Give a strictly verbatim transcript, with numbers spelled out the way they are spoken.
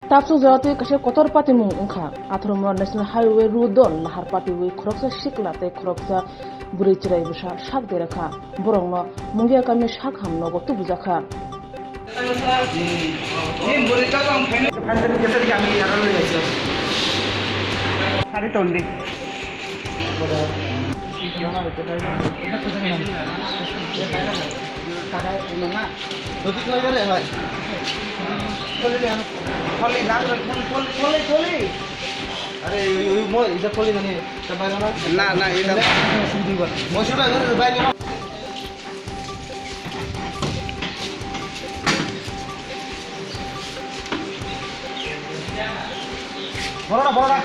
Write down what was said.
Tabsuk jora twi kaisa kotor patimung wngkha. Athormura National Highway road o nahar patiwi khoroksa sikla tei khoroksa bwrwi chwrai bwsa sak dera kha. Borokno Mungia kami sak ham nogo tubujak kha. Sari tondi. Tholi, tholi, tholi, tholi. Are, oi, oi, moi, ita tholi nani, ta bai na. Na, na, ita. Moi sudah, sudah, bai na. Boro na, boro na.